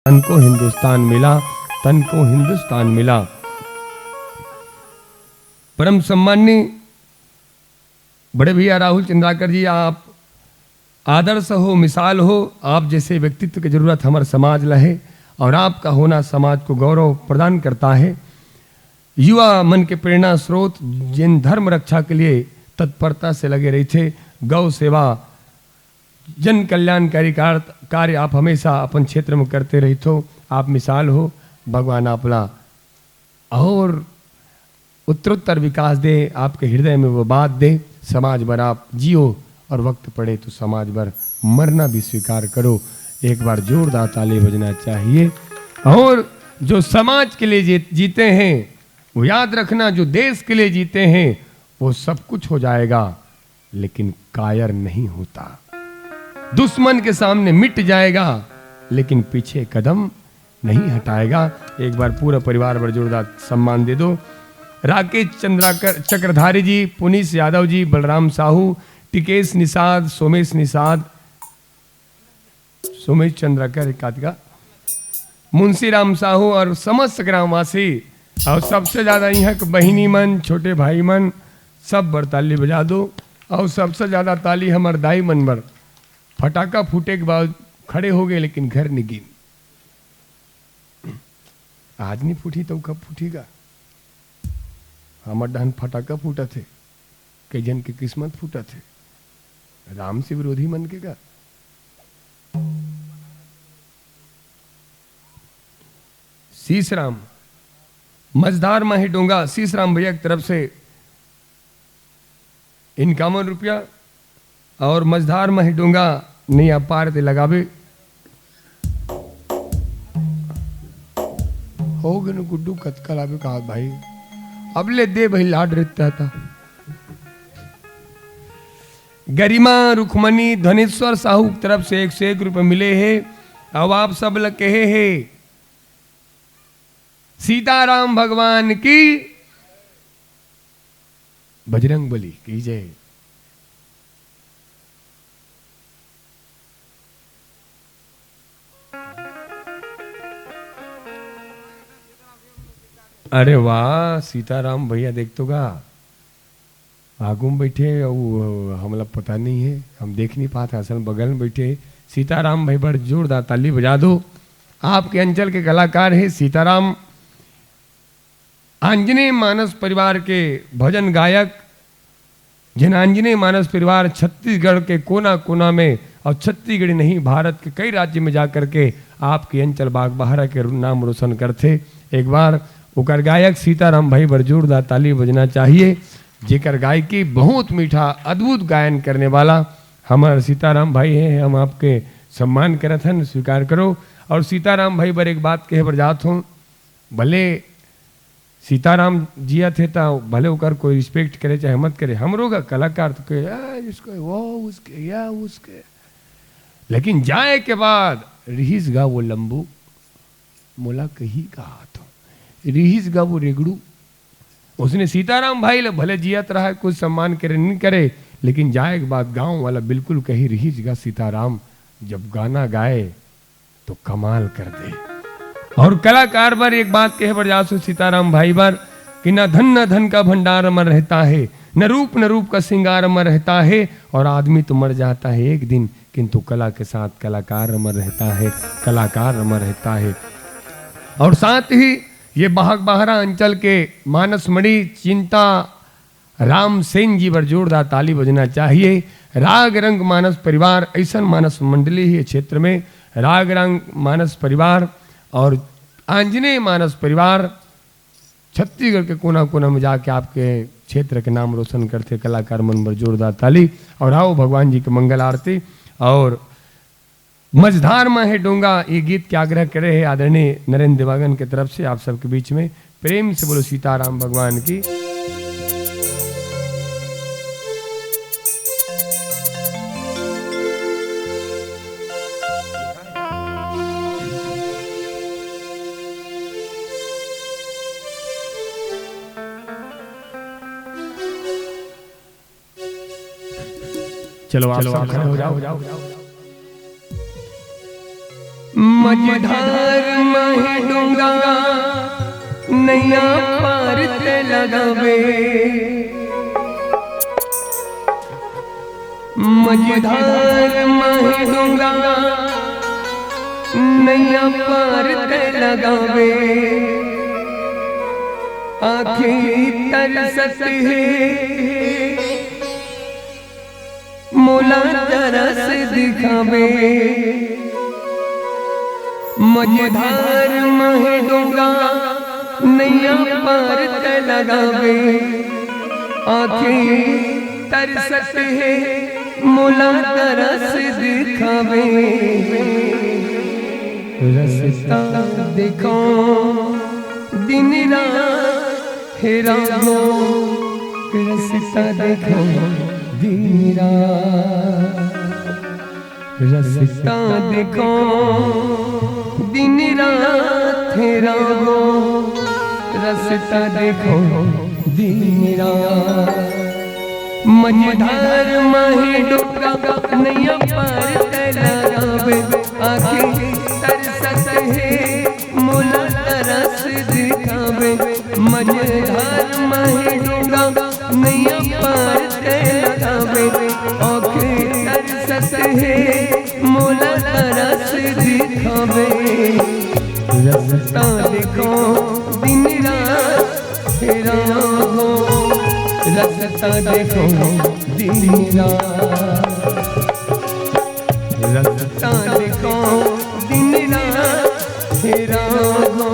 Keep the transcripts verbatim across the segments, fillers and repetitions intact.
तन को हिंदुस्तान मिला, तन को हिंदुस्तान मिला। परम सम्माननीय बड़े भैया राहुल चंद्राकर जी, आप आदर्श हो, मिसाल हो। आप जैसे व्यक्तित्व की जरूरत हमर समाज ला हे और आपका होना समाज को गौरव प्रदान करता है। युवा मन के प्रेरणा स्रोत, जिन धर्म रक्षा के लिए तत्परता से लगे रहिथे, गौ सेवा, जन कल्याणकारी कार-, कार्य आप हमेशा अपन क्षेत्र में करते रहिथो। आप मिसाल हो, भगवान आपला और उत्तरोत्तर विकास दे, आपके हृदय में वो बात दे, समाज बर आप जियो और वक्त पड़े तो समाज बर मरना भी स्वीकार करो। एक बार जोरदार ताली बजना चाहिए। और जो समाज के लिए जी-, जीते हैं, वो याद रखना, जो देश के लिए जीते हैं, वो सब कुछ हो जाएगा, लेकिन कायर नहीं होता। दुश्मन के सामने मिट जाएगा, लेकिन पीछे कदम नहीं हटाएगा। एक बार पूरा परिवार बर जोरदार सम्मान दे दो। राकेश चंद्राकर, चक्रधारी जी, पुनीश यादव जी, बलराम साहू, टिकेश निषाद, सोमेश निषाद, सोमेश चंद्राकर, कातिका, मुंशी राम साहू और समस्त ग्रामवासी, और सबसे ज्यादा यहाँ के बहिनी मन, छोटे भाई मन, सब बर ताली बजा दो। और सबसे ज्यादा ताली हमर दाई मन बर। फटाका फूटे के बाद खड़े हो गए, लेकिन घर नहीं गिन। आज नहीं फूटी तो कब फूटेगा? हमर डहन फटाका फूटत हे, कई झन के किस्मत फूटत हे, राम से विरोधी मन के का। शीश राम, मझधार माही डोंगा, शीश राम भैया की तरफ से इक्यावन रुपया, और मझधार माही डोंगा नैया पार ते लगाबे। हो गे न गुड्डू, कतका लाबे कहा भाई, अब ले दे भाई, लाड रहता था। गरिमा रुक्मणी धनेश्वर साहू की तरफ से एक सौ एक रुपये मिले हे। अब आप सब ल कहे हे, सीताराम भगवान की, बजरंग बली की जय। अरे वाह, सीताराम भैया देख तो गा, आगू में बैठे, अउ हमला पता नहीं है, हम देख नहीं पाते, असल बगल में बैठे। सीताराम भाई बर जोरदार ताली बजा दो। आपके अंचल के कलाकार है सीताराम, आंजनेय मानस परिवार के भजन गायक, जिन आंजनेय मानस परिवार छत्तीसगढ़ के कोना कोना में, और छत्तीसगढ़ नहीं, भारत के कई राज्य में जाकर के आपके अंचल बागबाहरा के नाम रोशन करथे। एक बार ओकर गायक सीताराम भाई बर जोरदार ताली बजना चाहिए, जेकर गायकी बहुत मीठा, अद्भुत गायन करने वाला हमार सीताराम भाई है। हम आपके सम्मान करत हन, स्वीकार करो। और सीताराम भाई बर एक बात कहे बर जात हूँ, भले सीताराम जियत हे त भले ओकर कोई respect करे चाहे मत करे, हमरो का कलाकार तो कहे, "आ, इसको, वो उसके, या उसके।" लेकिन जाए के बाद रिहिस गा वो लंबू, मोला कही कहा तो रिहिस गा वो रेगड़ू। उसने सीताराम भाई ले भले जियत रहा, कुछ सम्मान करे नहीं करे, लेकिन जाए के बाद गांव वाला बिल्कुल कही रिहिस गा सीताराम, जब गाना गाए तो कमाल कर दे। और कलाकार बर एक बात कहे बर जासु सीताराम भाई बर कि ना धन, ना धन का भंडार अमर रहता है, न रूप, न रूप का श्रृंगार अमर रहता है, और आदमी तो मर जाता है एक दिन, किंतु कला के साथ कलाकार अमर रहता है, कलाकार अमर रहता है। और साथ ही ये बागबाहरा अंचल के मानस मणि चिंता राम सेन जी बर जोरदार ताली बजना चाहिए। राग रंग मानस परिवार, ऐसन मानस मंडली हे क्षेत्र में, राग रंग मानस परिवार और आंजनेय मानस परिवार छत्तीसगढ़ के कोना कोना में जाके आपके क्षेत्र के नाम रोशन करथे। कलाकार मन बर जोरदार ताली और आओ भगवान जी के मंगल आरती। और मझधार म हे डोंगा, ये गीत के आग्रह करे हे आदरणीय नरेंद्र देवांगन के तरफ से। आप सबके बीच में प्रेम से बोलो सीताराम भगवान की। चलो, आप सब खड़े हो जाओ। मझधार माहे डोंगा नैया पार ते लगावे। मझधार माहे डोंगा नैया पार ते लगावे। आँखी तरसत हे मोला तरस दिखावे। मझधार माहे डोंगा नैया पार ते लगावे। आँखी तरसत हे मोला तरस दिखावे। रस्ता देखो दिन रात हेरागो, रस्ता देखो दिन रात। रस्ता देखो दिन रात हेरागो, रस्ता देखो दिन रात। मझधार माहे डोंगा नैया पार ते लगावे। आँखी तरसत हे मोला तरस दिखावे। मझधार माहे डोंगा नैया पार ते लगावे। आँखी तरसत हे मोला तरस दिखावे। रस्ता देखो दिन रात हेरागो, रस्ता देखो दिन रात। रस्ता देखो दिन रात हेरागो,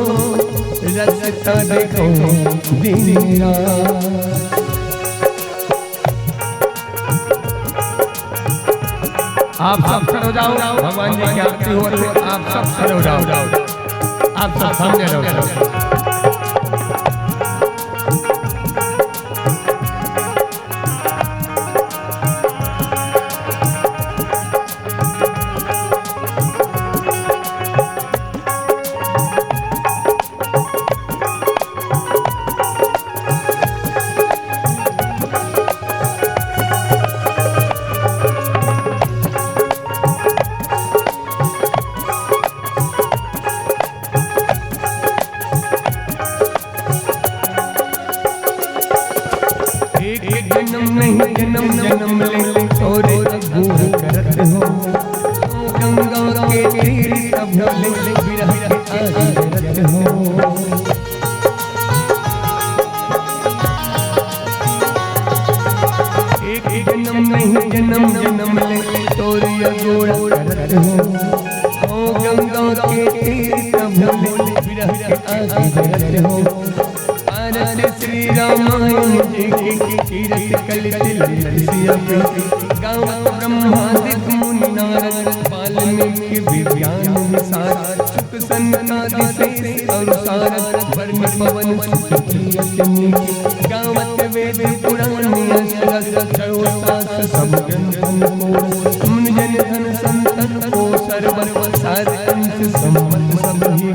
रस्ता देखो दिन रात। आप सब खड़े हो जाओ, भगवान जी की आरती हो रही है, आप सब खड़े हो जाओ, आप सब सामने रहो। एक जन्म नहीं जन्म जन्म ले तोरे अगुआ करत हो। गंगा के तीर सब भोले बिरह के आग जरत हो। एक जन्म नहीं जन्म जन्म ले तोरे अगुआ करत हो। हो गंगा के तीर सब भोले बिरह के आग जरत हो। आरती श्री रामायण जी की, कीरत कलि तिलक सिया की। गावत ब्रह्मादि मुनि नारद, वाल्मीकि विज्ञान विशारद। शुक सनकादि शेष अरु सारद, बरन पवन सुत प्रिय अतुल की। गावत वेद पुराण अष्ट रस, छयो शास्त्र सब ग्रंथन को। मुनि जन धन संतन को सर्व सार अंश संवत सब ही।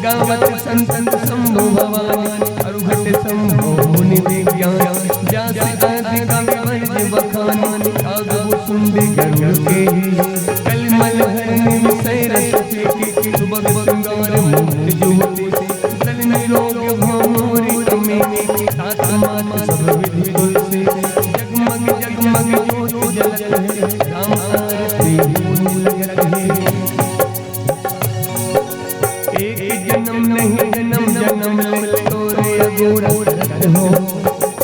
गावत संतन शंभु भवानी, अरु घट शंभु मुनि विज्ञान। व्यास आदि कवि वर्ज बखान, काग मुसुंद गरुड़ के ही। कलमल हरनि विषय रस की, सुभग श्रृंगार मुक्त जुवती। जल निरोग भव मोरी अमी, तात मात सब विधि तुलसी। जगमग जगमग ज्योत जलत है, राम आरती होने लगत है। एक जन्म नहीं जन्म जन्म ले तोरे अगोरा करत हो।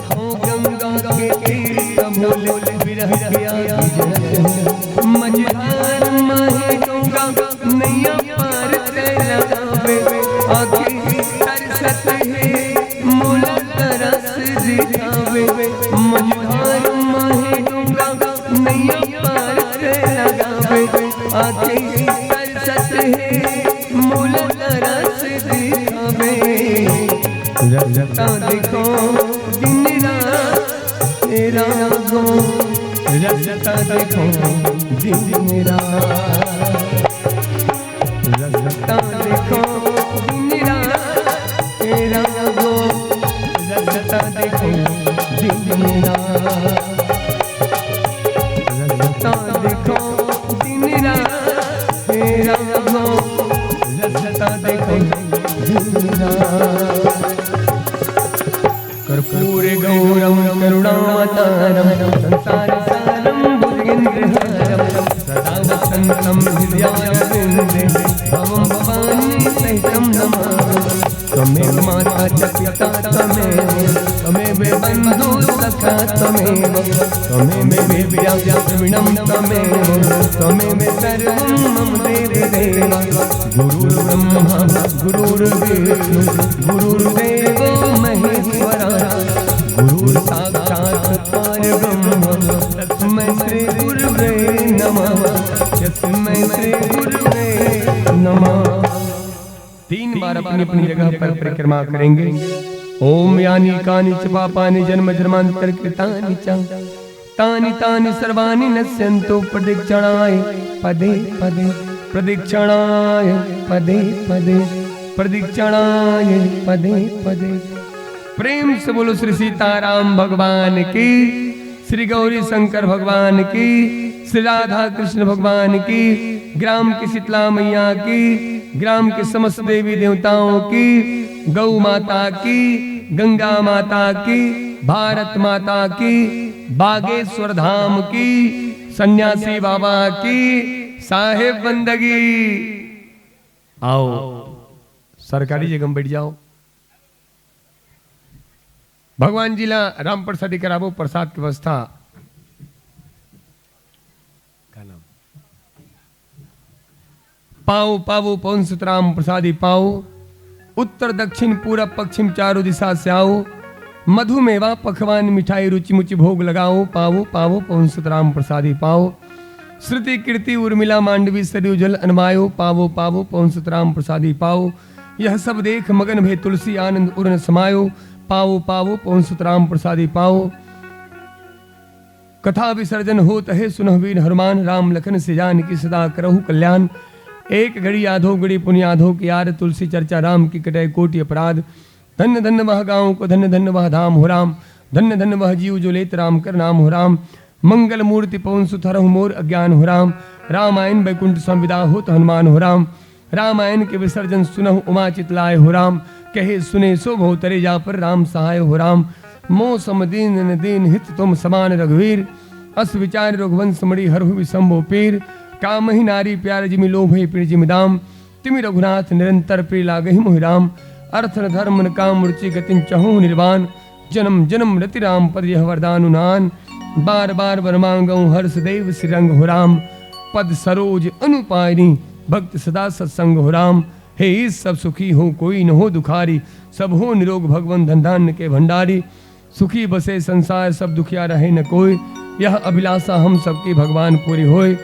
हो गंगा के तीर सब भोले बिरह के आग जरत हो। मझधार माहे डोंगा नैया पार ते लगावे। आँखी तरसत हे मोला तरस दिखावे। मझधार माहे डोंगा नैया पार ते लगावे। आँखी तरसत हे मोला तरस दिखावे। रस्ता देखो दिन रात हेरागो, रस्ता देखो दिन रात। रस्ता देखो दिन रात हेरागो, रस्ता देखो दिन रात। रस्ता देखो दिन रात हेरागो, सदा देखो दीना। कर्पूर गौरम करुणावतारम संसार सारम भुजगेंद्रहारम सदा वसंतम हृदयारविंदे भवम भवानी सहितम नमामि। त्वमेव माता च पिता त्वमेव, त्वमेव बंधु सखा त्वमेव, त्वमेव विद्या द्रविणम त्वमेव, त्वमेव सर्वम मम देव देव। गुरुर्ब्रह्मा गुरुर्विष्णु गुरुर्देवो महेश्वरा। गुरुर्साक्षात् परब्रह्म तस्मै श्री गुरुवे नमः। तस्मै श्री गुरुवे नमः। तीन बार अपनी अपनी जगह पर परिक्रमा करेंगे। ओम यानी कानि च पापानि जन्म जन्मांतर कृतानि च तानि तानि सर्वाणि नश्यंतु प्रदक्षिणाय पदे पदे, प्रदक्षिणाय पदे पदे, प्रदक्षिणाय पदे पदे। प्रेम से बोलो श्री सीताराम भगवान की, श्री गौरी शंकर भगवान की, श्री राधा कृष्ण भगवान की, ग्राम की शीतला मैया की, ग्राम के समस्त देवी देवताओं की, गौ माता की, गंगा माता की, भारत माता की, बागेश्वर धाम की, सन्यासी बाबा की, साहेब बंदगी। आओ, सरकारी जगह में बैठ जाओ। भगवान जी ला राम प्रसादी कराबो, प्रसाद की व्यवस्था। का नाम? पाओ, पाओ, पवन सुत राम प्रसादी पाओ। उत्तर दक्षिण पूरब पश्चिम चारों दिशा से आओ। मधुमेवा पकवान मिठाई रुचि मुचि भोग लगाओ। पाओ, पाओ, पवन सुत राम प्रसादी पाओ। श्रुति कीर्ति उर्मिला मांडवी सरयू जल अनमायो। पाओ, पाओ, पवन सुत राम प्रसादी पाओ। यह सब देख मगन भे तुलसी आनंद उर न समायो। पाओ, पाओ, पवन सुत राम प्रसादी पाओ। कथा विसर्जन होत हे सुनहु वीर हनुमान, राम लखन सि जानकी सदा करहु कल्याण। एक घड़ी आधो घड़ी पुनि आधो कियार, तुलसी चर्चा राम की कटे कोटि अपराध। धन्य धन्य वह गाँव को, धन्य धन्य वह धाम हो राम, धन्य धन्य वह जीव जो लेत राम कर नाम हो राम। मंगल मूर्ति पवन सुत हरहु मोर अज्ञान हो राम, रामायण बैकुंठ सम विदा होत हनुमान हो राम। रामायण के विसर्जन सुनहु उमा चित लाय हो राम, कहे सुने सो भव तरे जा पर राम सहाय हो राम। मो सम दीन न दीन हित तुम समान रघुवीर, अस विचार रघुवंश मणि हरहु विषम भो पीर। कामहि नारी प्यार जिमि लोभहि पिण जिमि दाम, तिमि रघुनाथ निरंतर प्रिय लागहि मोहि राम। अर्थ न धर्म न काम रुचि गतिन चहु निर्वाण, जन्म जन्म रति राम पद यह वरदानु नान। बार बार वर मांगहु हर्ष देव श्री रंग हो राम, पद सरोज अनुपायनी भक्त सदा सत्संग हो राम। हे ईश सब सुखी हो कोई न हो दुखारी, सब हो निरोग भगवन धन धान्य के भंडारी। सुखी बसे संसार सब दुखिया रहे न कोई, यह अभिलाषा हम सबकी भगवान पूरी होय।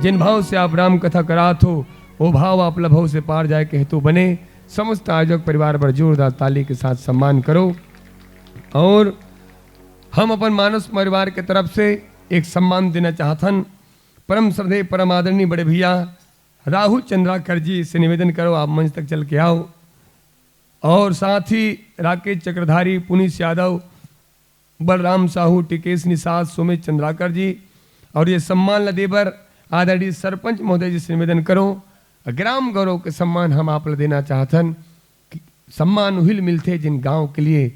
जिन भाव से आप राम कथा करात हो, वो भाव आप लभव से पार जाय के हेतु बने। समस्त आयोजक परिवार पर जोरदार ताली के साथ सम्मान करो। और हम अपन मानस परिवार के तरफ से एक सम्मान देना चाहथन परम श्रद्धेय परम आदरणीय बड़े भैया राहुल चंद्राकर जी से निवेदन करो, आप मंच तक चल के आओ। और साथ ही राकेश चक्रधारी, पुनीश यादव, बलराम साहू, टिकेश निषाद, सुमित चंद्राकर जी और ये सम्मान ल दे बर आदरणीय सरपंच महोदय जी से निवेदन करो, ग्राम गौरव के सम्मान हम आप ल देना चाहथन। सम्मान उहिल मिलथे जिन गांव के लिए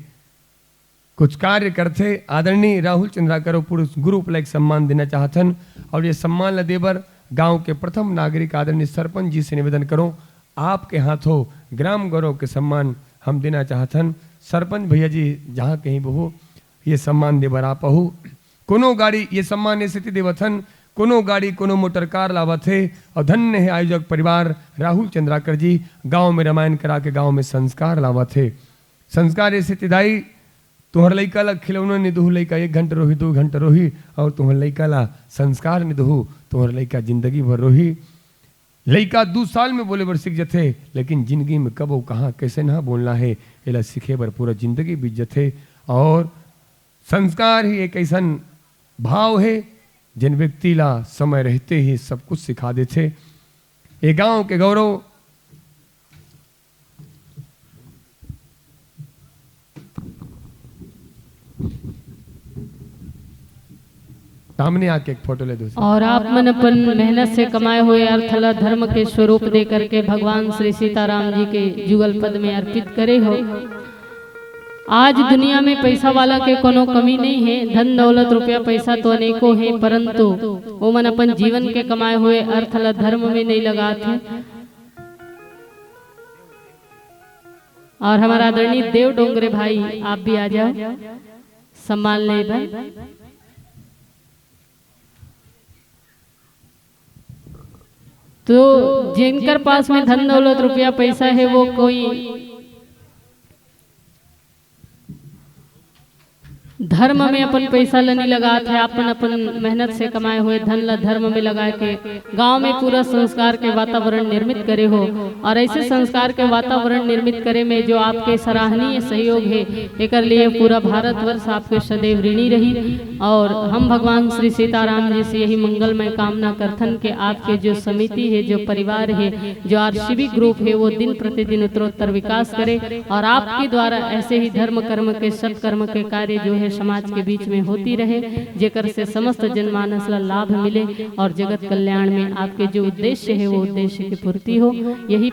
कुछ कार्य करथे। आदरणीय राहुल चंद्राकर पुरुष गुरु उपलय सम्मान देना चाहथन और ये सम्मान ल देबर गांव के प्रथम नागरिक आदरणीय सरपंच जी से निवेदन करो, आपके हाथों ग्राम गौरव के सम्मान हम देना चाहथन। सरपंच भैया जी जहाँ कहीं बहो ये सम्मान देबर आप अहू। कोनो गाड़ी ये सम्मान ए सेती देवथन, कोनो गाड़ी कोनो मोटर कार लावत हे। और धन्य हे आयोजक परिवार राहुल चंद्राकर जी, गांव में रामायण करा के गांव में संस्कार लावत हे। संस्कार ए सेती दाई तुंहर लइका ला खिलौना नि दुहू, लइका एक घंटा रोही, दू घंटा रोही, अउ तुंहर लइका ला संस्कार नि दुहू, तुंहर लइका जिंदगी भर रोही। लइका दू साल में बोले बर सीख जथे, लेकिन जिंदगी में कब अउ कहाँ कैसे ना बोलना हे, एला सीखे बर पूरा जिंदगी बीत जथे। और संस्कार ही एक ऐसन भाव हे, जेन व्यक्ति ला समय रहते ही सब कुछ सिखा देथे। ए गांव के गौरव सामने आके एक फोटो ले दो। और आप मन अपन मेहनत से कमाए हुए अर्थ ला धर्म के स्वरूप दे करके भगवान श्री सीताराम जी के जुगल पद में अर्पित करे हो। आज दुनिया में पैसा वाला के कोनो कमी नहीं है, धन दौलत रुपया पैसा तो अनेकों है, परंतु ओमन अपन जीवन के कमाए हुए अर्थ ला धर्म में नहीं लगात है। और हमारा आदरणीय देव डोंगरे भाई, आप भी आ जाओ सम्मान ले बर। तो जिनकर पास में धन दौलत रुपया पैसा है, वो कोई धर्म में अपन पैसा ल नहीं लगात है, अपन अपन मेहनत से कमाए हुए धन ला धर्म में लगा के गांव में पूरा संस्कार के वातावरण निर्मित करे हो। और ऐसे संस्कार के वातावरण निर्मित करे में जो आपके सराहनीय सहयोग है, एकर लिए पूरा भारतवर्ष आपके सदैव ऋणी रही। और हम भगवान श्री सीताराम जी से यही मंगलमय कामना करथन कि आपके जो समिति है, जो परिवार है, जो आरसीबी ग्रुप है, वो दिन प्रतिदिन उत्तरोत्तर विकास करे और आपके द्वारा ऐसे ही धर्म कर्म के, सत्कर्म के कार्य जो है समाज के बीच में होती रहे, जेकर से समस्त जनमानस ला लाभ मिले और जगत कल्याण में आपके जो उद्देश्य है, वो उद्देश्य की पूर्ति हो। यही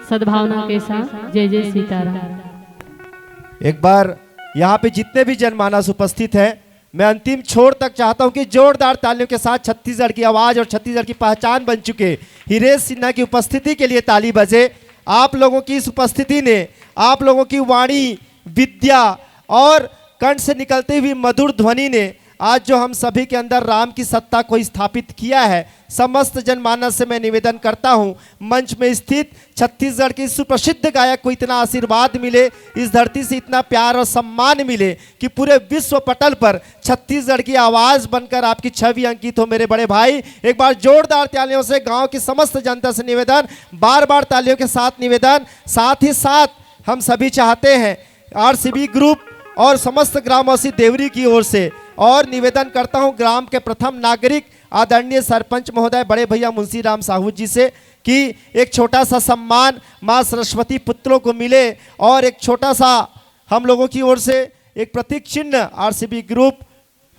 सद्भावना के साथ जय जय सीताराम। एक बार यहाँ पे जितने भी जनमानस उपस्थित है, मैं अंतिम छोर तक चाहता हूं कि जोरदार तालियों के साथ छत्तीसगढ़ की आवाज और छत्तीसगढ़ की पहचान बन चुके हीरेश सिन्हा की उपस्थिति के लिए ताली बजे। आप लोगों की इस उपस्थिति ने, आप लोगों की वाणी, विद्या और कंठ से निकलती हुई मधुर ध्वनि ने आज जो हम सभी के अंदर राम की सत्ता को स्थापित किया है, समस्त जनमानस से मैं निवेदन करता हूं, मंच में स्थित छत्तीसगढ़ के सुप्रसिद्ध गायक को इतना आशीर्वाद मिले, इस धरती से इतना प्यार और सम्मान मिले कि पूरे विश्व पटल पर छत्तीसगढ़ की आवाज बनकर आपकी छवि अंकित हो। मेरे बड़े भाई, एक बार जोरदार तालियों से गांव की समस्त जनता से निवेदन, बार बार तालियों के साथ निवेदन। साथ ही साथ हम सभी चाहते हैं आरसीबी ग्रुप और समस्त ग्रामवासी देवरी की ओर से और निवेदन करता हूं ग्राम के प्रथम नागरिक आदरणीय सरपंच महोदय बड़े भैया मुंशी राम साहू जी से कि एक छोटा सा सम्मान मां सरस्वती पुत्रों को मिले और एक छोटा सा हम लोगों की ओर से एक प्रतीक चिन्ह आरसीबी ग्रुप,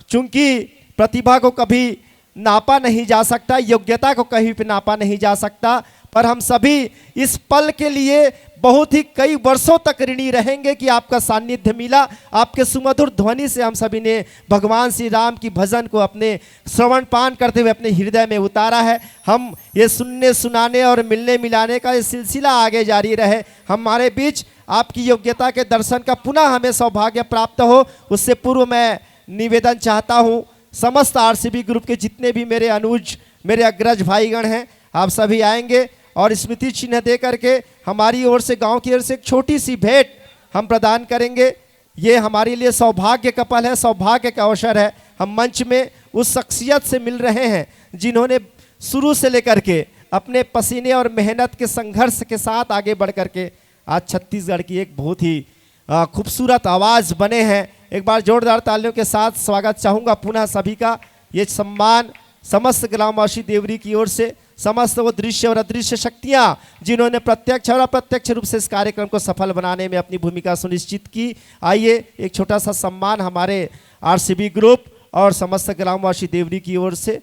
चूंकि प्रतिभा को कभी नापा नहीं जा सकता, योग्यता को कहीं पे नापा नहीं जा सकता, पर हम सभी इस पल के लिए बहुत ही कई वर्षों तक ऋणी रहेंगे कि आपका सानिध्य मिला, आपके सुमधुर ध्वनि से हम सभी ने भगवान श्री राम की भजन को अपने श्रवण पान करते हुए अपने हृदय में उतारा है। हम ये सुनने सुनाने और मिलने मिलाने का ये सिलसिला आगे जारी रहे। हमारे बीच आपकी योग्यता के दर्शन का पुनः हमें सौभाग्य प्राप्त हो, उससे पूर्व मैं निवेदन चाहता हूं समस्त आरसीबी ग्रुप के जितने भी मेरे अनुज, मेरे अग्रज भाईगण हैं, आप सभी आएंगे और स्मृति चिन्ह दे करके हमारी ओर से, गांव की ओर से एक छोटी सी भेंट हम प्रदान करेंगे। ये हमारे लिए सौभाग्य का पल है, सौभाग्य का अवसर है। हम मंच में उस शख्सियत से मिल रहे हैं जिन्होंने शुरू से लेकर के अपने पसीने और मेहनत के संघर्ष के साथ आगे बढ़ करके आज छत्तीसगढ़ की एक बहुत ही, अ, खूबसूरत आवाज बने हैं। एक बार जोरदार तालियों के साथ स्वागत चाहूंगा पुनः सभी का। ये सम्मान समस्त ग्रामवासी देवरी की ओर से, समस्त वो दृश्य और अदृश्य शक्तियां जिन्होंने प्रत्यक्ष और अप्रत्यक्ष रूप से इस कार्यक्रम को सफल बनाने में अपनी भूमिका सुनिश्चित की। आइए, एक छोटा सा सम्मान हमारे आरसीबी ग्रुप और समस्त ग्रामवासी देवरी की ओर से।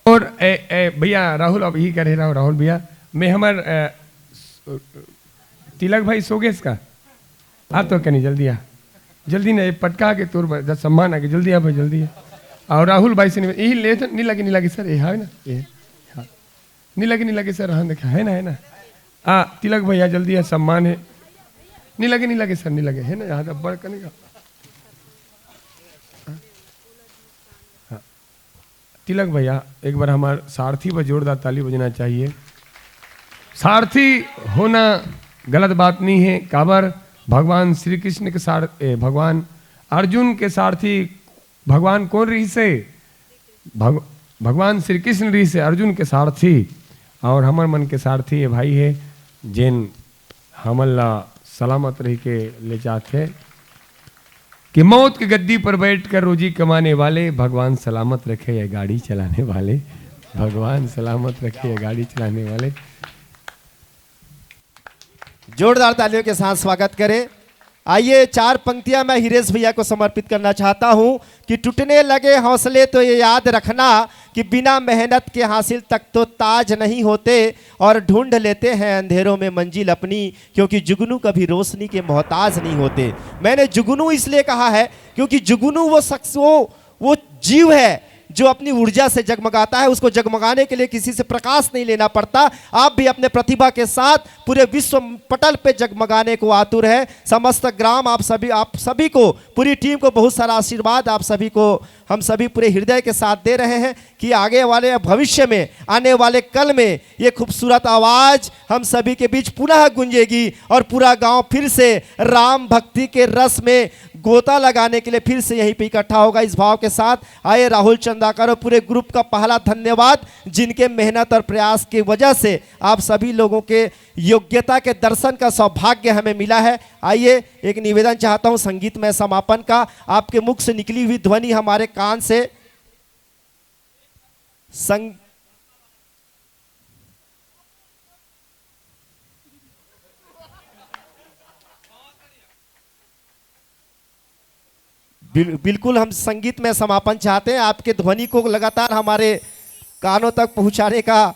और ए, ए, भैया राहुल, अब यही करे राहुल, राहुल भैया, मैं हमर, ए, स-, तिलक भाई सो गए इसका? आ तो कनी जल्दी आ, जल्दी ना, ये पटका के तोर बर-, सम्मान आके जल्दी आ भाई, जल्दी आ। और राहुल भाई से नहीं, यही ले तो नहीं लगे, नहीं लगे सर, ये है ना, ये, हाँ। नहीं लगे, नहीं लगे सर, हाँ, देखा है ना, है ना। आ, तिलक भैया जल्दी आ, सम्मान है। नहीं लगे, नहीं लगे सर, नहीं लगे, है ना, यहाँ तो बड़ कने का। हाँ। तिलक भैया, एक बार हमार सारथी पर जोरदार ताली बजना चाहिए। सारथी होना गलत बात नहीं है, काबर भगवान श्री कृष्ण के सार-, ए, भगवान अर्जुन के सारथी भगवान कौन रहिस हे? भग-, भगवान श्री कृष्ण रहिस हे अर्जुन के सारथी, और हमर मन के सारथी ये भाई हे, जेन हमन ला सलामत रहि के ले जात हे। कि मौत के गद्दी पर बैठकर रोजी कमाने वाले, भगवान सलामत रखे ये गाड़ी चलाने वाले। भगवान सलामत रखे गाड़ी चलाने वाले। जोरदार तालियों के साथ स्वागत करें। आइए, चार पंक्तियां मैं हीरेश भैया को समर्पित करना चाहता हूं कि टूटने लगे हौसले तो ये याद रखना कि बिना मेहनत के हासिल तख्त-ओ-ताज नहीं होते, और ढूंढ लेते हैं अंधेरों में मंजिल अपनी, क्योंकि जुगनू कभी रोशनी के मोहताज नहीं होते। मैंने जुगनू इसलिए कहा है क्योंकि जुगनू वो शख्स, वो, वो जीव है जो अपनी ऊर्जा से जगमगाता है। उसको जगमगाने के लिए किसी से प्रकाश नहीं लेना पड़ता। आप भी अपने प्रतिभा के साथ पूरे विश्व पटल पे जगमगाने को आतुर है। समस्त ग्राम आप सभी, आप सभी को, पूरी टीम को बहुत सारा आशीर्वाद आप सभी को, हम सभी पूरे हृदय के साथ दे रहे हैं कि आगे वाले भविष्य में, आने वाले कल में ये खूबसूरत आवाज हम सभी के बीच पुनः गूंजेगी और पूरा गांव फिर से राम भक्ति के रस में गोता लगाने के लिए फिर से यहीं पे इकट्ठा होगा। इस भाव के साथ आइए, राहुल चंद्राकर और पूरे ग्रुप का पहला धन्यवाद, जिनके मेहनत और प्रयास की वजह से आप सभी लोगों के योग्यता के दर्शन का सौभाग्य हमें मिला है। आइए, एक निवेदन चाहता हूं संगीतमय समापन का। आपके मुख से निकली हुई ध्वनि हमारे कान से संग बिल-, बिल्कुल हम संगीतमय समापन चाहते हैं। आपके ध्वनि को लगातार हमारे कानों तक पहुंचाने का।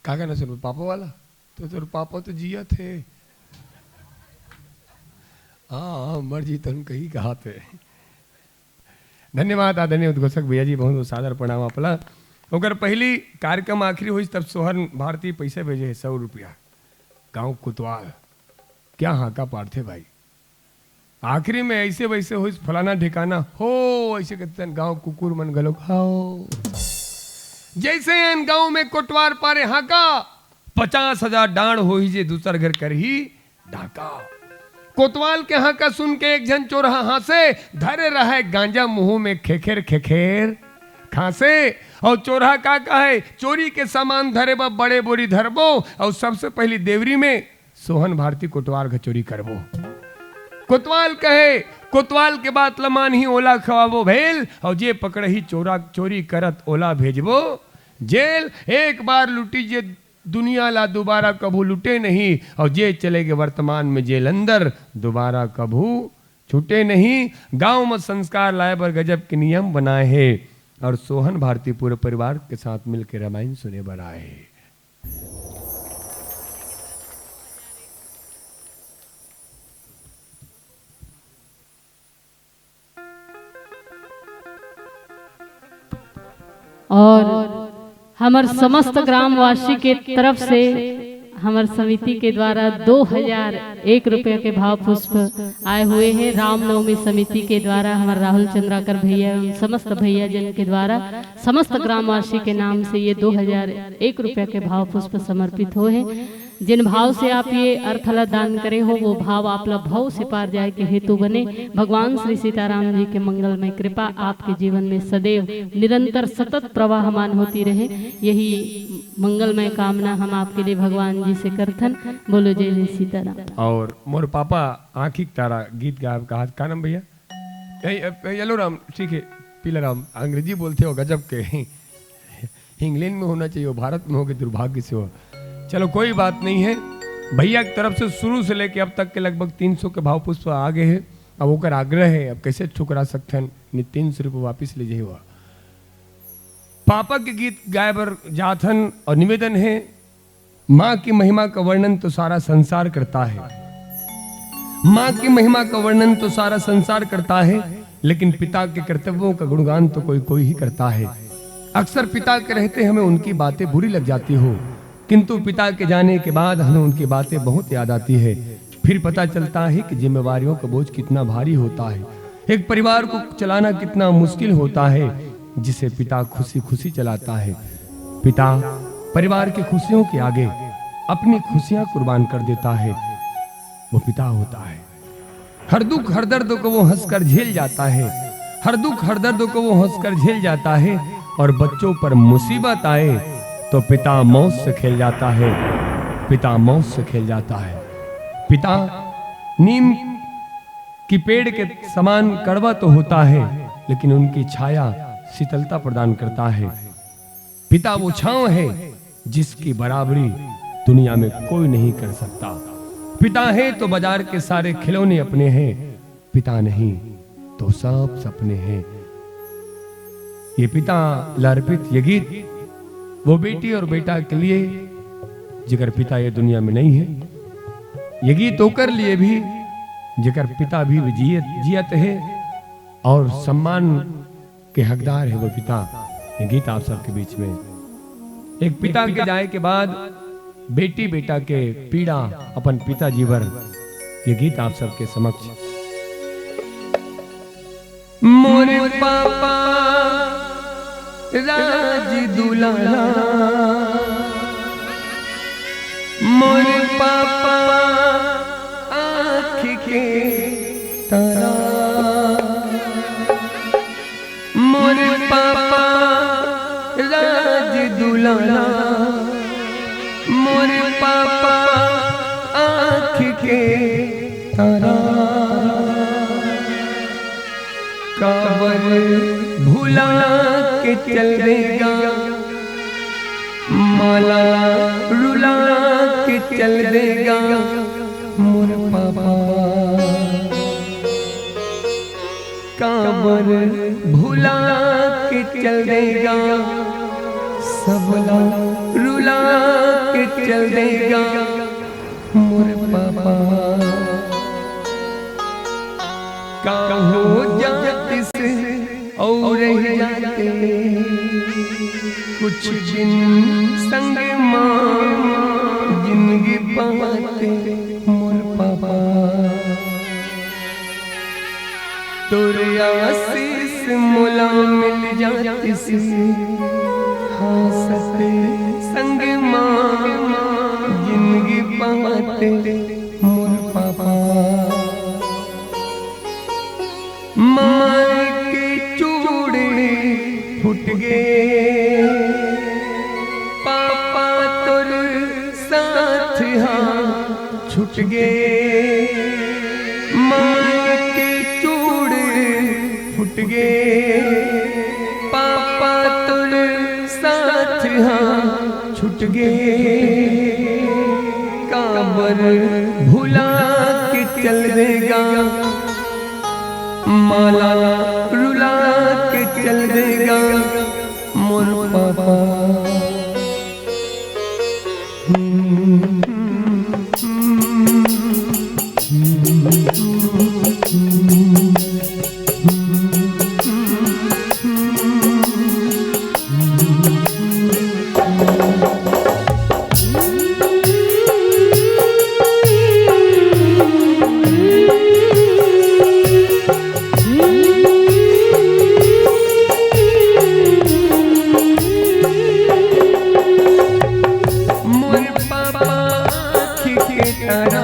का गाना सुनबो, पापा वाला? तो तोर पापा तो जियत हे। हाँ, मर जी तन कही कहात हे। धन्यवाद आदरणीय उद्घोषक भैया जी, बहुत बहुत सादर प्रणाम आपला। ओकर पहली कार्यक्रम आखिरी होइस तब सोहन भारती पैसा भेजे हे, सौ रुपया। गांव कोतवाल, क्या हांका पाड़थे भाई। आखिरी में ऐसे वैसे होइस, फलाना ढिकाना हो, ऐसे कहिथे गांव कुकुर मन घलो खाओ। जैसे एन गांव में कोटवार पारे हांका, पचास हजार डांड़ होही जे दूसर घर करही डाका। कोतवाल के हांका सुन के एक झन चोरहा हांसे, धरे रहय गांजा मुंह में खेखेर खेखेर खांसे। अउ चोरहा का कहय, चोरी के सामान धरे बर बड़े बोरी धरबो, अउ सबसे पहली देवरी में सोहन भारती कोतवाल के चोरी करबो। कोतवाल कहे, कोतवाल के बात ल मानही ओला खवाबो भेल, अउ जे पकड़ही चोरा, चोरी करत ओला भेजबो जेल। एक बार लूटी जे दुनिया ला दुबारा कभू लूटे नहीं, अउ जे चले गे वर्तमान में जेल अंदर दुबारा कभू छूटे नहीं। गांव में संस्कार लाए बर गजब के नियम बनाए हे, अउ सोहन भारती पूरे परिवार के साथ मिलके रामायण सुने बर आए हे। और हमर समस्त ग्रामवासी के तरफ से हमर समिति के द्वारा दो हजार एक रुपया के भाव पुष्प आए हुए हैं। रामनवमी समिति के द्वारा हमर राहुल चंद्राकर भैया एवं समस्त भैया जन के द्वारा समस्त ग्रामवासी के नाम से ये दो हजार एक रुपया के भाव पुष्प समर्पित होए हे। जिन भाव से आप ये अर्थ ला दान करे हो, वो भाव आप ला भव से पार जाए के हेतु बने। भगवान श्री सीताराम जी के मंगलमय कृपा आपके जीवन में सदैव निरंतर सतत प्रवाहमान होती रहे, यही मंगलमय कामना हम आपके लिए भगवान जी से करथन। बोलो जय जय सीताराम। और मोर पापा आँखी के तारा गीत गायब कहा, का नाम भैया? ए, ए, येलो राम, ठीक है, पीला राम, अंग्रेजी बोलते हो गजब के। इंग्लैंड में होना चाहिए, भारत में होके दुर्भाग्य से हो। चलो, कोई बात नहीं है। भैया की तरफ से शुरू से लेके अब तक के लगभग तीन सौ के भाव पुष्प आ गए हैं। अब ओकर आग्रह है, अब कैसे ठुकरा सकथन, नहीं तीन सौ रुपये वापिस ले जाइए। पापा के गीत गाए बर जाथन और निवेदन है, माँ की महिमा का वर्णन तो सारा संसार करता है, माँ की महिमा का वर्णन तो सारा संसार करता है, लेकिन पिता के कर्तव्यों का गुणगान तो कोई कोई ही करता है। अक्सर पिता के रहते हमें उनकी बातें बुरी लग जाती हो, किंतु पिता के जाने के बाद हमें उनकी बातें बहुत याद आती है। फिर पता चलता है कि जिम्मेवारियों का बोझ कितना भारी होता है, एक परिवार को चलाना कितना मुश्किल होता है, जिसे पिता खुशी खुशी चलाता है। पिता परिवार की खुशियों के आगे अपनी खुशियां कुर्बान कर देता है, वो पिता होता है। हर दुख हर दर्द को वो हंसकर झेल जाता है, हर दुख हर दर्द को वो हंसकर झेल जाता है। और बच्चों पर मुसीबत आए तो पिता मौत से खेल जाता है, पिता मौत से खेल जाता है। पिता नीम कि पेड़ के समान कड़वा तो होता है, लेकिन उनकी छाया शीतलता प्रदान करता है। पिता वो छांव है जिसकी बराबरी दुनिया में कोई नहीं कर सकता। पिता है तो बाजार के सारे खिलौने अपने हैं, पिता नहीं तो सब सपने हैं। ये पिता ला अर्पित ये गीत वो बेटी और बेटा के लिए, जेकर पिता ये दुनिया में नहीं है। ये गीत ओकर लिए भी, जेकर पिता भी जियत, जियत है और सम्मान के हकदार है वो पिता। ये गीत आप सबके बीच में, एक पिता के जाए के बाद बेटी बेटा के पीड़ा अपन पिताजी बर, ये गीत आप सबके समक्ष। मोर पापा राज दुलारा, मोर पापा आँख के तारा, मोर पापा राज दुलारा, मोर पापा आँख के तारा। काबर भुला के चल देगा, माला रुला के चल देगा मोर पापा। काबर भुला के चल देगा, सबला रुला के चल देगा मोर पापा। का हो जातिस अउ रह जाते कुछ दिन संग मा, जिंदगी पाते मोर पापा। तोर आशीष मोला मिल जातिस, हाँसत संग मा, जिंदगी पाते मोर पापा। माय के चूड़ी फूट गे, पापा तोर साथ हा छूट गे। माय के चूड़ी फूट गे, पापा तोर साथ हा छूट गे। काबर भुला के चल देगा, माला रुला के चल देगा मोर पापा। मोर पापा आँखी के तारा,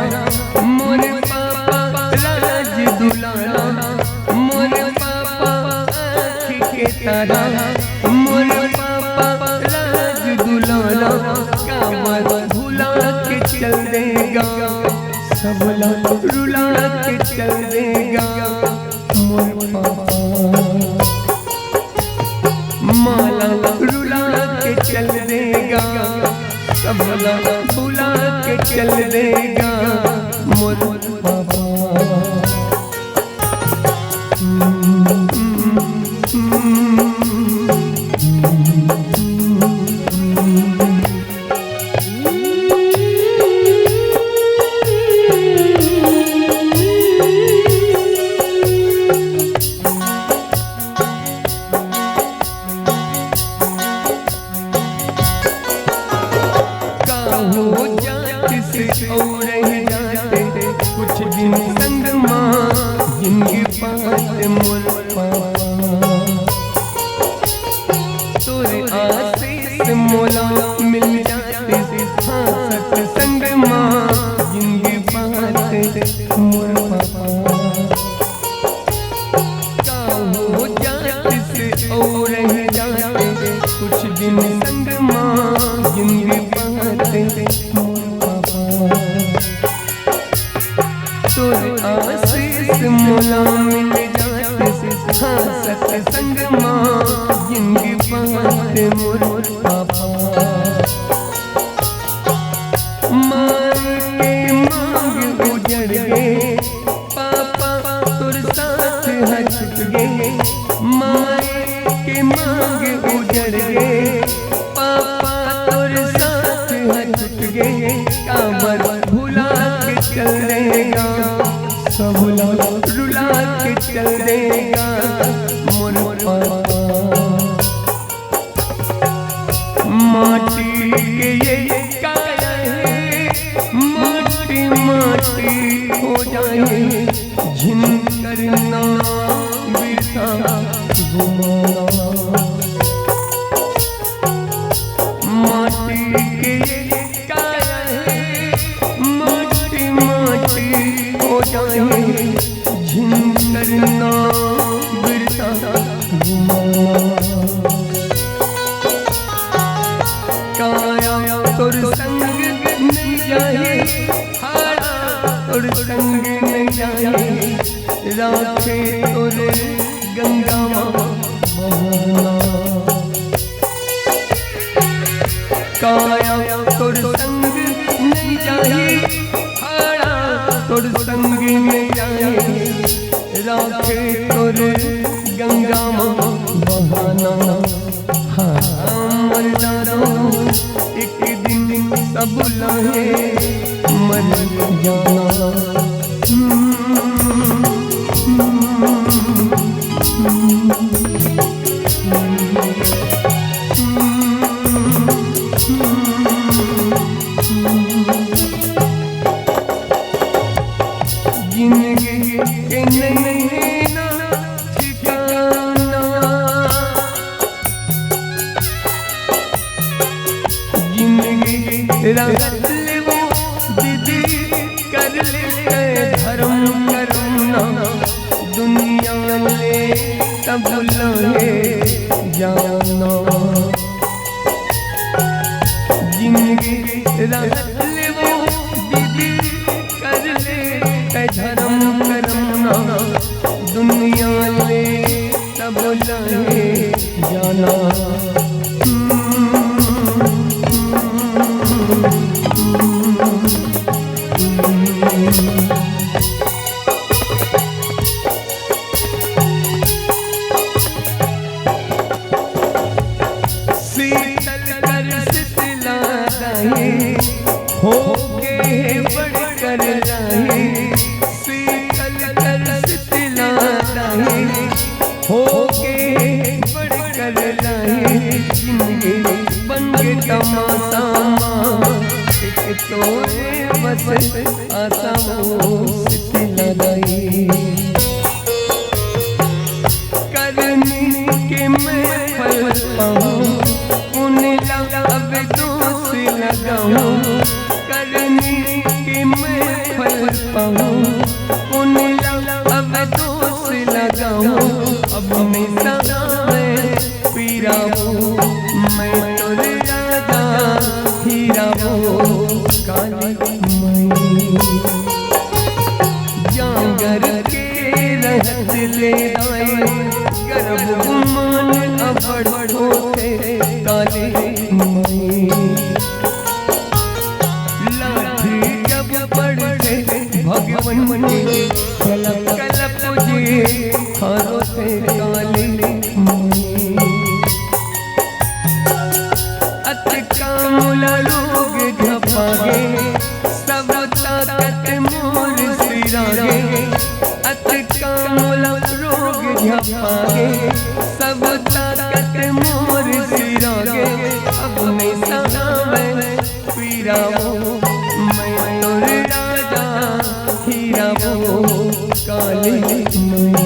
मोर पापा राज दुलारा, मोर पापा आँखी के तारा, मोर पापा राज दुलारा। काबर भुला के चल देगा, सबला रुला के चल देगा मोर पापा। माला रुला के चल देगा, सबला भुला के चल देगा मोर पापा। का हो जातिस अउ रह जाते कुछ दिन संग मा, जिंदगी पाते मोर पापा। तोर आशीष मोला मिल जातिस, हाँ सतसंग मा, जिंदगी पाते मोर पापा। का हो जातिस अउ रह जाते कुछ दिन संग मा, जिंदगी पाते मोर पापा। तोर आशीष मोला मिल जातिस, हाँ सत उजड़ गे, पापा तोर साथ ह छूट गे, माई के मांग उजड़ गे, पापा तोर साथ ह छूट गे, काबर भुला के चल देगा, सब ला रुला के चल देगा मोर पापा। माटी के ये काया हे, माटी माटी हो जाए, झिन करना बिरसा घुमाना। माटी के ये काया हे, माटी माटी हो जाए, झिन करना बिरसा घुमाना। काया तोर संग नइ जाही, हाड़ा तोर संग नइ जाही, राखे तोर गंगा माँ बहाना। काया तोर संग नइ जाही, हाड़ा तोर संग नइ जाही, राखे तोर गंगा माँ बहाना। हाँ, मर जाना एक दिन सब लाहे मर जाना। जिंदगी के नैना ठिकाना, जिंदगी राहत ले वो दीदी कर ले धर्म करना, दुनिया ले तब लहे जाना। जिंदगी राहत ले वो दीदी कर ले, ए धर्म करना दुनिया ले तब लहे जाना। शीतल कर शीतला दाई, हो गे बढ़ कर लाई। शीतल कर शीतला दाई, हो गे बढ़ कर लाई। जिंदगी बन के तमाशा, एक तोरे बस आशा वो शीतला दाई। करनी के मैं फल पाऊं, पुन ला अब दोष लगाऊं। करनी के मैं फल पाऊं, पुन ला अब दोष लगाऊं। अब निशा मैं पीरा वो, मैं तोर राजा हीरा वो काली माई। जांगर के रहत ले आए, गर्व गुमान अबड़ होथे काली माई। लाठी जब पड़थे भगवन के, कलप कलप जी खारो थे काली माई। अतका मोला रोग झपागे, सब ताकत मोर सिरागे। अतका मोला रोग झपागे, सब ताकत मोर सिरागे। अब निशा मैं पीरा वो, मैं तोर राजा हीरा वो काली माई।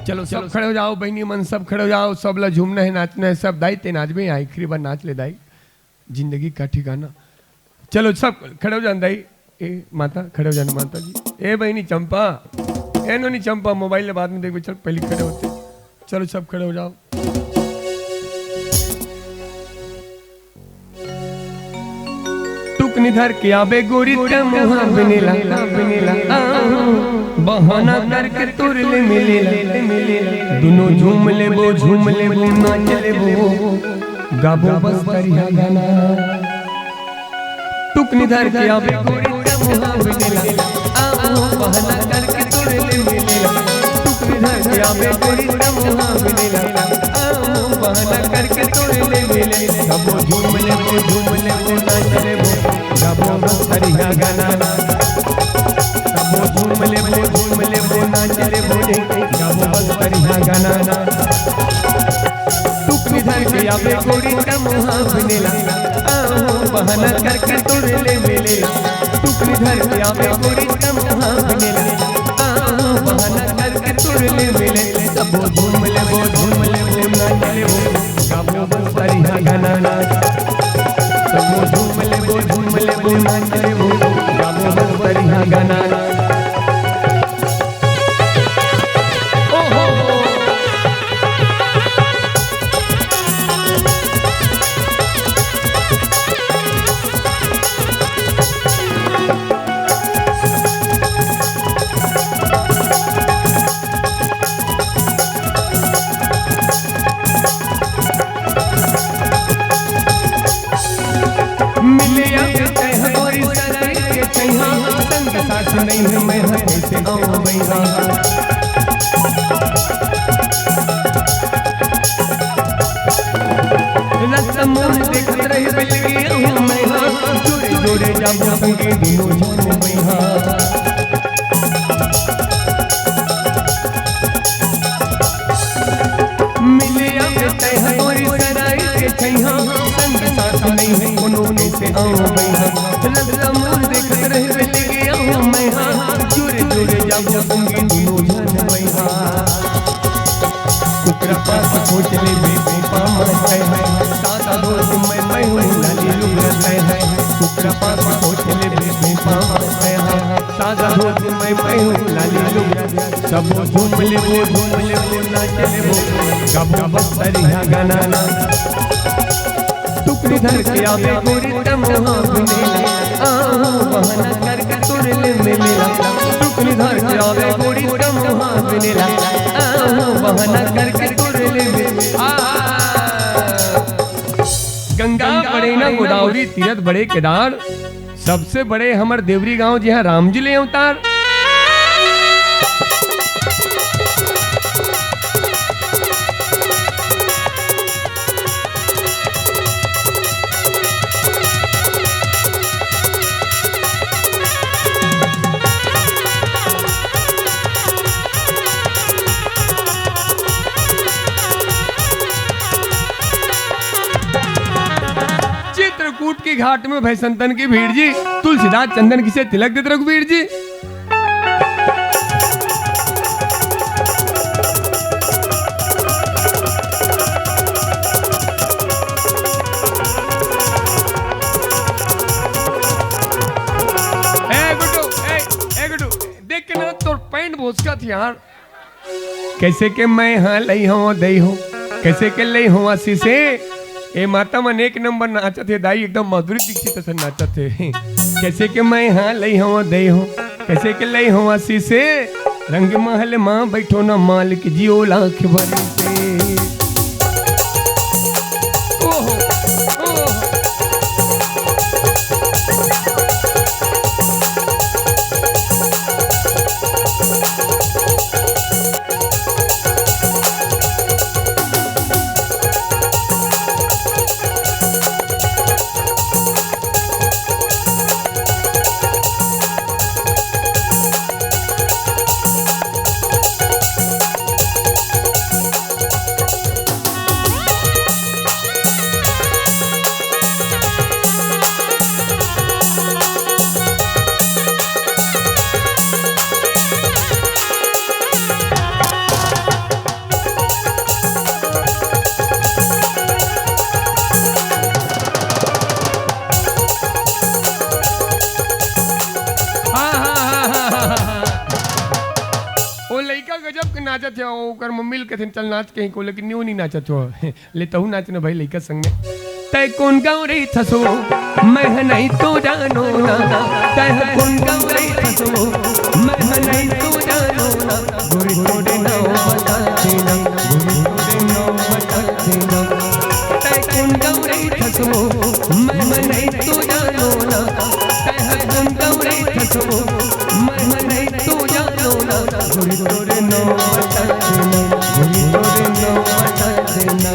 चलो, सब खड़े हो जाओ, बहिनी मन, सब खड़े हो जाओ। सब ला झूमना हे, नाचना हे, सब दाई ते नाचबे, आखिरी बार नाच ले दाई, जिंदगी का ठिकाना। चलो, सब खड़े हो जान दाई। ए माता, खड़े हो जान माता जी। ए बहिनी चंपा, ए नोनी चंपा, मोबाइल ले बाद में देखबे, चल पहले खड़े होते। चलो, सब खड़े हो जाओ। टुक निधर के आबे गोरी त मुहा बिनेला, बिनेला, आ, बहाना करके तोरे ले मिलेला। दुनो झूम लेबो, झूम लेबो, नाच लेबो, गाबो बस तरिया गाना। टुकनी धर के आबे गोरी त मुहा बिनेला, आ, बहाना करके तोरे ले मिलेला। टुकनी धर के आबे गोरी त मुहा बिनेला, आ, बहाना करके तोरे ले मिले। सबो झूम लेबो, झूम लेबो, नाच लेबो, गाबो बस तरिया गाना। सबो झूम लेबो, झूम लेबो, नाच लेबो रे, गाबो बस तरिया गाना। टुकनी धर के आबे गोरी त मुहा बिनेला, आ, बहाना करके तोरे ले मिलेला। टुकनी धर के आबे गोरी त मुहा बिनेला, आ, बहाना करके तोरे ले मिले। सबो झूम लेबो, झूम लेबो, नाच लेबो, गाबो बस तरिया गाना। सबो झूम लेबो, झूम लेबो, नाच लेबो, गाबो बस तरिया गाना। ओहो। मिलिया के तैं ह गोरी सराय के छैहा, संग साथ नइ हे मैं ह कइसे आऊं बइहा। रस्ता मोर देखत रहिबे लगे आऊं मैं ह, जोरे जोरे जाबो संगे दुनो झन बइहा। मिलिया के तैं ह गोरी सराय के छैहा, संग साथ नइ हे कोनो कइसे आऊं बइहा। रस्ता मोर देखत रहिबे लगे आऊं मैं ह, जुरे जुरे जाबो संगे दुनो झन बइहा। कुकरा पास पहुंच लेबे पामा तैं ह, सादा धोती में मैं हूं लाली लुगरा तैं ह। कुकरा पास पहुंच लेबे पामा तैं ह, सादा धोती में मैं हूं लाली लुगरा। सबो झूम लेबो, झूम लेबो, नाच लेबो, गाबो बस तरिया गाना। टुकनी धर के आबे गोरी त मुहा बिनेला, आ, बहाना करके तोरे ले मिलेला। टुकनी धर के आबे गोरी त मुहा बिनेला, आ, बहाना करके तोरे ले मिलेला। आ, गंगा बड़े ना गोदावरी, तीरथ बड़े केदार, सबसे बड़े हमर देवरी गांव, जिहां राम जी ले अवतार। चित्रकूट के घाट में भय संतन की भीड़ जी, तुलसीदास चंदन घिसे तिलक देत रघुवीर जी। ए गुड्डू, ए, ए गुड्डू, देख के ना तोर पैंट भोसकत हे यार। कइसे के मैं हा लई हवं दई हो, कइसे के लई हवं आशीष हे। ए माता मन एक नंबर नाचत हे दाई, एकदम माधुरी दीक्षित असन नाचत हे। कइसे के मैं हा लई हवं दई हो, कइसे के लई हवं आशीष हे। रंग महल मा बइठो ना मालिक जियो लाख बरिस हे। ओहो, ओहो। हाँ, हाँ, हाँ, हाँ, हाँ, हाँ। वो लइका गजब के नाचत हे, ओकर मम्मी ल कथे, "चल नाच कहीं को," लेकिन न्यू नहीं नाचत हो। ले तहू नाच न भाई लइका संग में। तै कोन गाँव रहिथस वो, मैं ह नहीं तो जानो ना। तै ह कोन गाँव रहिथस वो, मैं ह नहीं तो जानो ना। गोरी तोरे नाव बता देना, गोरी तोरे नाव बता देना। तै कोन गाँव रहिथस वो, मैं ह नहीं तो जानो ना। तै ह कोन गाँव रहिथस वो, मैं ह नहीं तो जानो ना। गोरी तोरे नाव बता देना, गोरी तोरे नाव बता देना।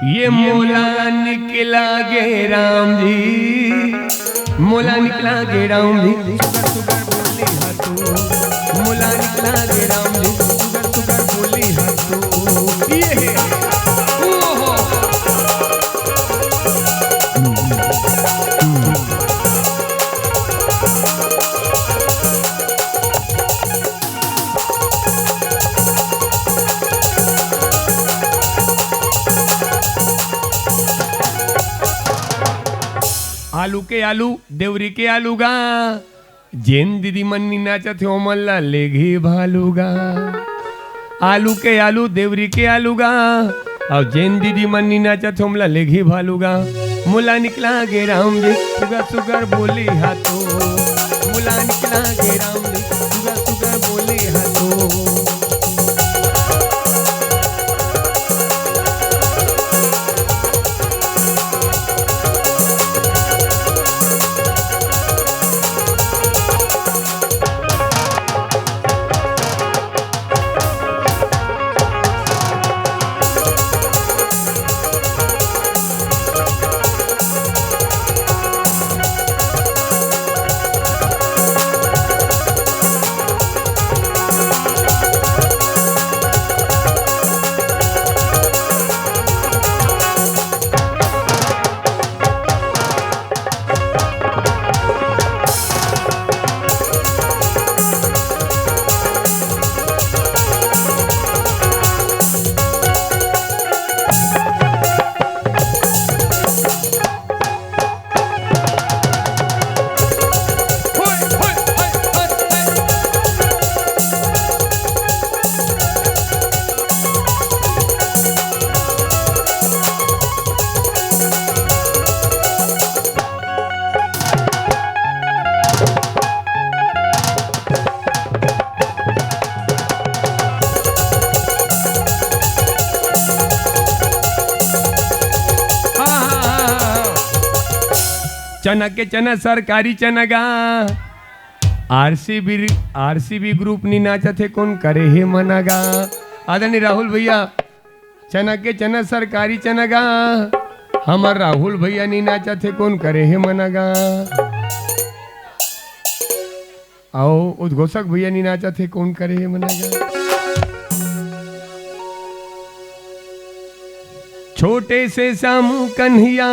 ये मोला निकला गे राम जी, मोला निकला गे राम जी, सुगर सुगर बोली हा तू। मोला निकला गे राम जी, सुगर सुगर बोली हा तू। ये हे। ओहो। आलू के आलू, देवरी के आलू गा। जेन दीदी मन नी नाचत हे, ओमन ला लेगही भालू गा। आलू के आलू, देवरी के आलू गा। अउ जेन दीदी मन नी नाचत हे, ओमला लेगही भालू गा। मोला निकला गे राम जी, सुगर सुगर बोली हा तू। मोला निकला गे राम जी, सुगर सुगर बोली हा तू। चना के चना, सरकारी चना गा। आरसीबी, आरसीबी ग्रुप नी नाचत हे, कोन करे हे मना गा। आदरणीय राहुल भैया, चना के चना, सरकारी चना गा। हमर राहुल भैया नी नाचत हे, कोन करे हे मना गा। अउ उद्घोषक भैया नी नाचत हे, कोन करे हे मना गा। छोटे से श्याम कन्हैया,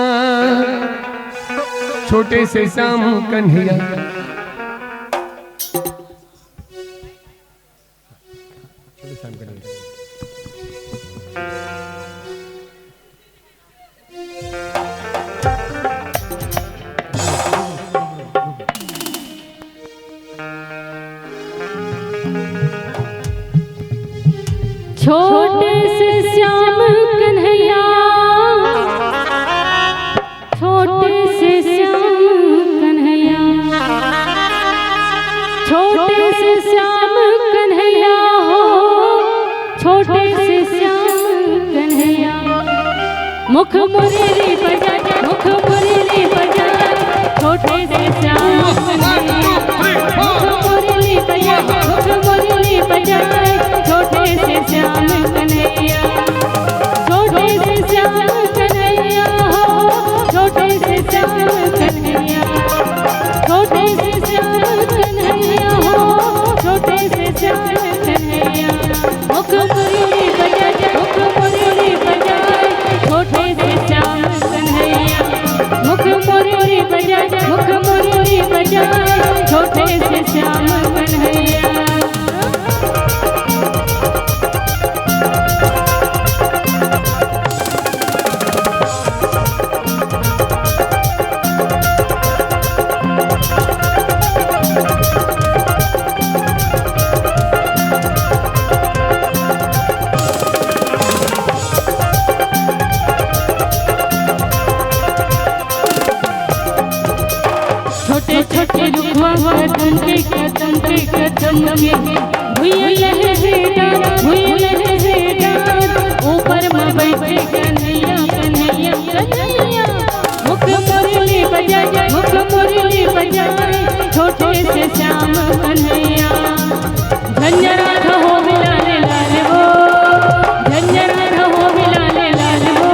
छोटे से श्याम कन्हैया। छोटे से श्याम कन्हैया, छोटे से श्याम कन्हैया, छोटे से श्याम कन्हैया हो, छोटे से श्याम कन्हैया। मुख मुरली बजाए, मुख मुरली बजाए, छोटे से श्याम कन्हैया। मुख मुरली बजाए, मुख मुरली बजाए, छोटे से श्याम कन्हैया। छोटे से श्याम कन्हैया हो, छोटे से श्याम कन्हैया। छोटे से श्याम कन्हैया हो, छोटे से श्याम कन्हैया। मुख मुरली बजाए, मुख मुरली बजाए, छोटे से श्याम कन्हैया। मुख मुरली बजाए, मुख मुरली बजाए, छोटे से श्याम कन्हैया। वतन के कसम, के कसम के, भुइयां लहरे डांर, भुइयां लहरे डांर, ऊपर म बइठे कन्हैया, कन्हैया, कन्हैया। मुख मुरली बजाए, मुख मुरली बजाए, छोटे से श्याम कन्हैया। झंझनार हो मिलाने लाल वो, झंझनार हो मिलाने लाल वो।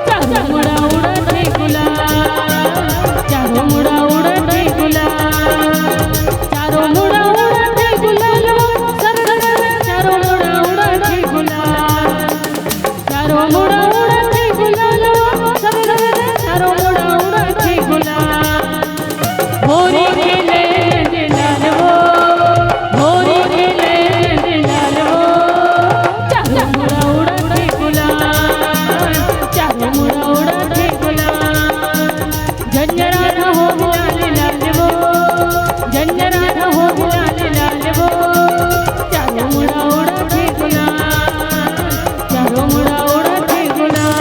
चारों मुड़ा उड़त हे गुलाल, चारों मुड़ा उड़त हे गुलाल, चारों मुड़ा उड़त हे गुलाल वो, सब, सब, सब, चारों मुड़ा उड़त हे गुलाल। चारों मुड़ा उड़त हे गुलाल वो, सब, सब, सब, चारों मुड़ा उड़त हे गुलाल। होरी खेले नंद लाल वो, होरी खेले नंद लाल वो। चारों मुड़ा उड़त हे गुलाल, चारों मुड़ा उड़त हे गुलाल। झंझनार हो मिलाने लाल वो, झंझनार हो मिलाने लाल वो। चारों मुड़ा उड़त हे गुलाल, चारों मुड़ा उड़त हे गुलाल।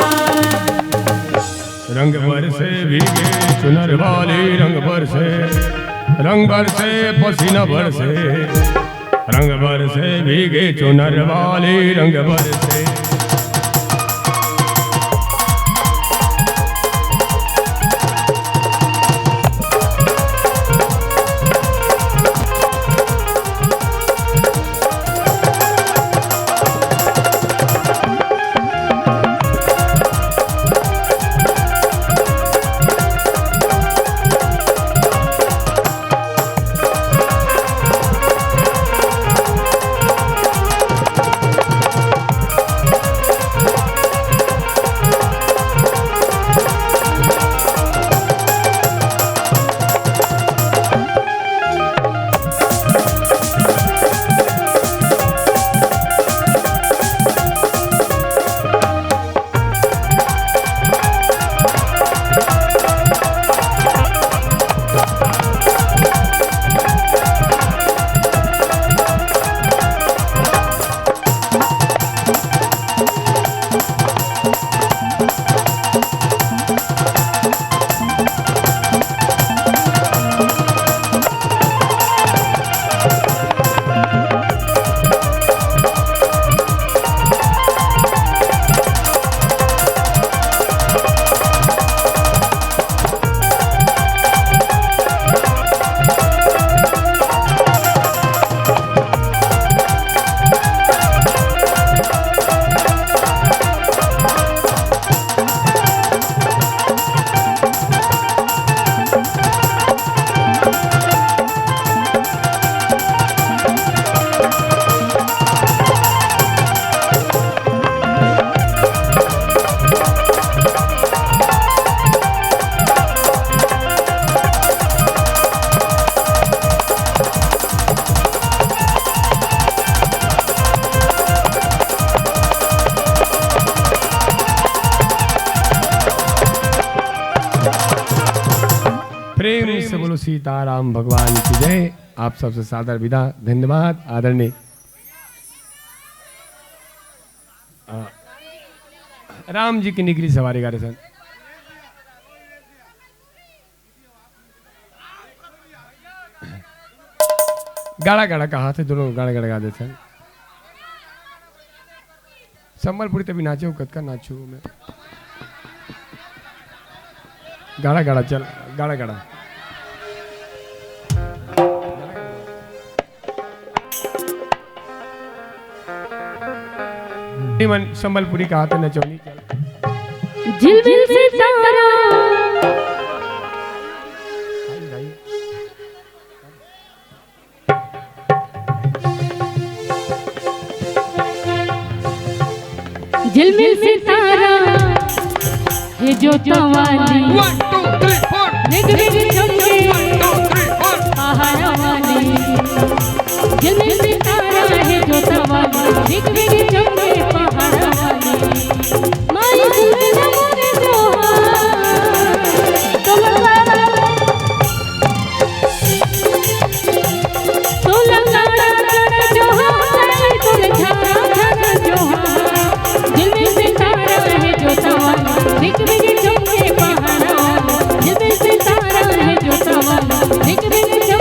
रंग बरसे भीगे चुनर वाली, रंग बरसे, रंग बरसे पसीना बरसे, रंग बरसे भीगे चुनर वाली, रंग बरसे। प्रेम से बोलो सीताराम भगवान की जय। आप सबसे सादर विदा, धन्यवाद। आदरणीय, अ, राम जी की निकली सवारी गा रहे सन। गाड़ा गाड़ा कहा थे, दोनों गाड़ा गाड़ा गा देते हैं। संबलपुरी तभी नाचे हो, कतका नाचू मैं। गाड़ा गाड़ा चल, गाड़ा गाड़ा। मन संबलपुरी कहा थे, नचौनी चल। झिलमिल सितारा। झिलमिल सितारा हे जोता वाली। One, two, three, four. Rig rig चमके one, two, three, four. पहाड़ा वाली। झिलमिल सितारा हे जोता वाली। रिग रिग चमके पहाड़ा वाली। माई सुन ले मोरे जोहार। तोला गाड़ा गाड़ा जोहार, तोला झारा झारा जोहार। झिलमिल सितारा हे जोता वाली, रिग रिग चमके पहाड़ा वाली। झिलमिल सितारा हे जोता वाली, रिग रिग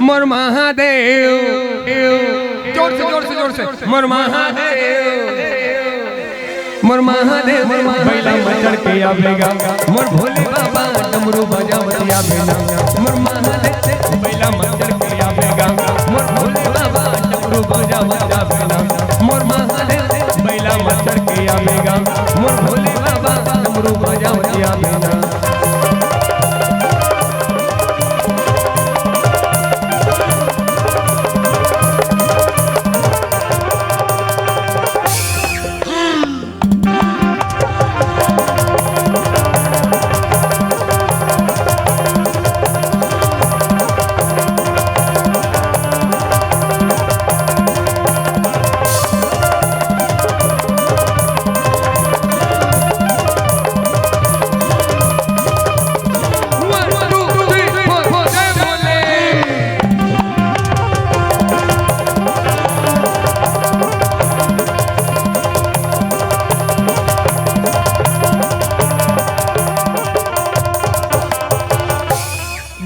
मोर महादेव, जोर से, जोर से, जोर से, मोर महादेव, मोर महादेव, बैला म चढ़ के आबे गा, मोर भोले बाबा डमरू बजावत आबे ना, मोर महादेव, बैला म चढ़ के आबे गा, मोर भोले बाबा डमरू बजावत आबे ना, मोर महादेव, बैला म चढ़ के आबे गा, मोर भोले बाबा डमरू बजावत आबे ना।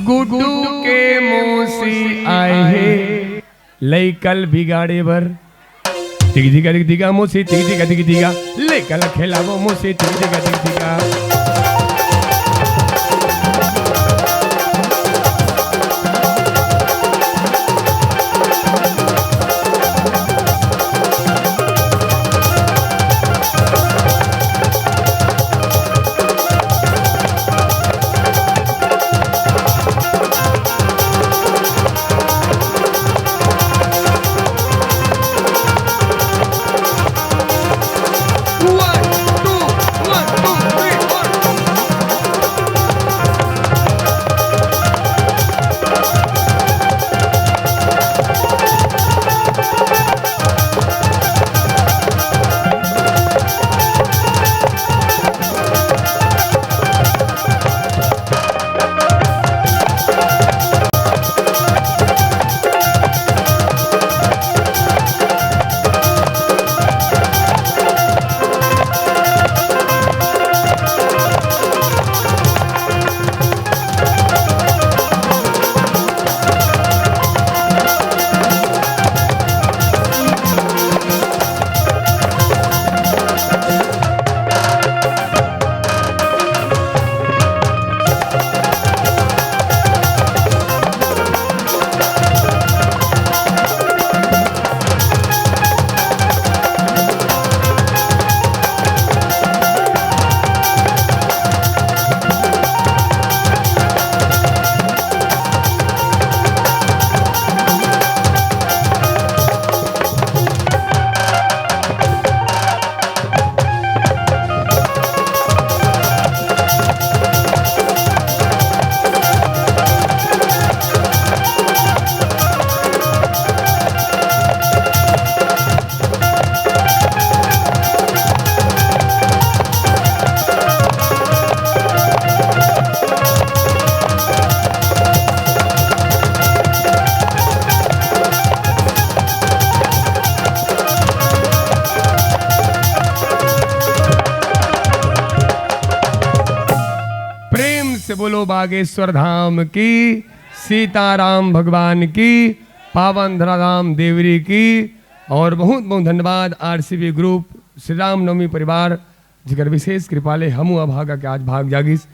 गुड्डू के मौसी आए हे लइका ल बिगाड़े बर। टिक टिका टिक टिका मौसी, टिक टिका टिक टिका, लइका ल खेलाबो मौसी, टिक टिका टिक टिका। प्रेम से बोलो बागेश्वर धाम की, सीताराम भगवान की, पावन धराधाम देवरी की। और बहुत बहुत धन्यवाद आरसीबी ग्रुप, श्री राम नवमी परिवार, जेकर विशेष कृपा ले हमू अभागा के आज भाग जागिस।